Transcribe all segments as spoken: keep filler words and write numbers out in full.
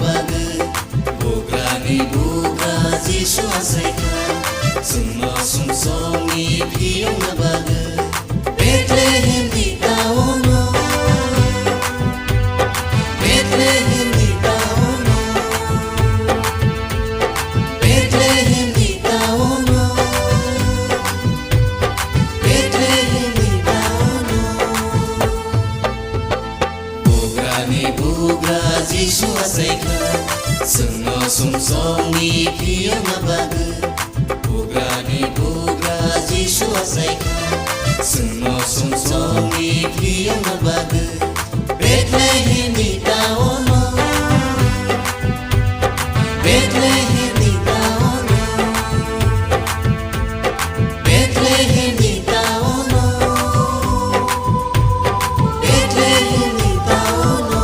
bagwi. Bugrani bugra Jisu achaikha, chwngno sumsokni phiyokna bagwi. Bethlehemni taono, Bethlehemni taono, Bethlehemni taono, Bethlehemni taono. Bugrani bugra Jisu achaikha, chwngno sumsokni phiyokna bagwi. Bugrani bugra Jisu achaikha, chwngno sumsokni phiyokna bagwi. Bethlehemni taono, Bethlehemni taono, Bethlehemni taono, Bethlehemni taono.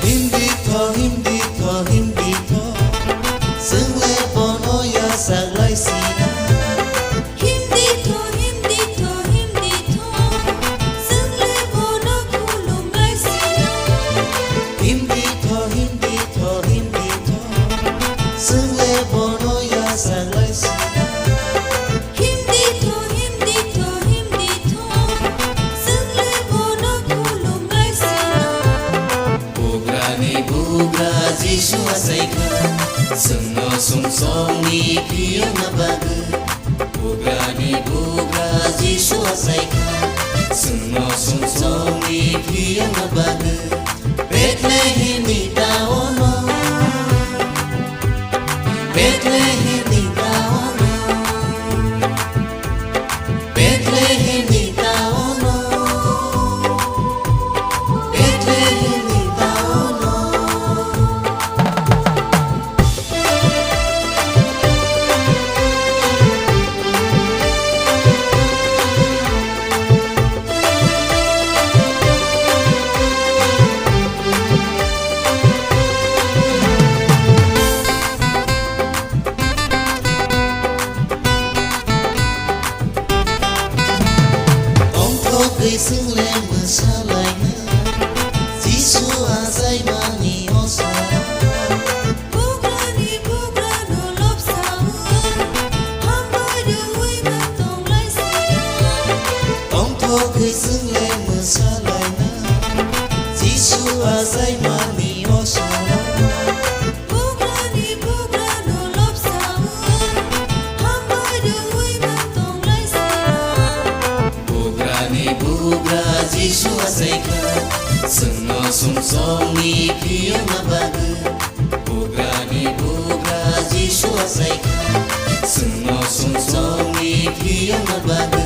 Himdi tho, himdi tho, himdi tho, chwng le bono yachak lai sina. Himdi tho, himdi tho, himdi tho, chwng le bono khulum lai sina. Himdi tho, himdi tho, himdi tho, chwng le bono yachak lai sina. Himdi tho, himdi tho, himdi tho, chwng le bono khulum lai sina. Bugrani bugra Jisu achaikha, chwngno sumsokni phiyokna bagwi. Bugrani bugra Jisu achaikha, chwngno sumsokni phiyokna bagwi. Bethlehemni taono, Bethlehemni taono, Bethlehemni taono, Bethlehemni taono. Tongthokgwi chwng le mwsalaina, Jisu achaimani o sora. Bugrani bugrano lobsawi, hambai rwui ma tong lai sina. Tongthokgwi chwng le mwsalaina, Jisu achaimani o sora. Bugrani bugrano lobsawi, hambai rwui ma tong lai sina. Bugrani bugra Jisu achaikha, chwngno sumsokni phiyokna bagwi. Bugrani bugra Jisu achaikha, chwngno sumsokni phiyokna bagwi.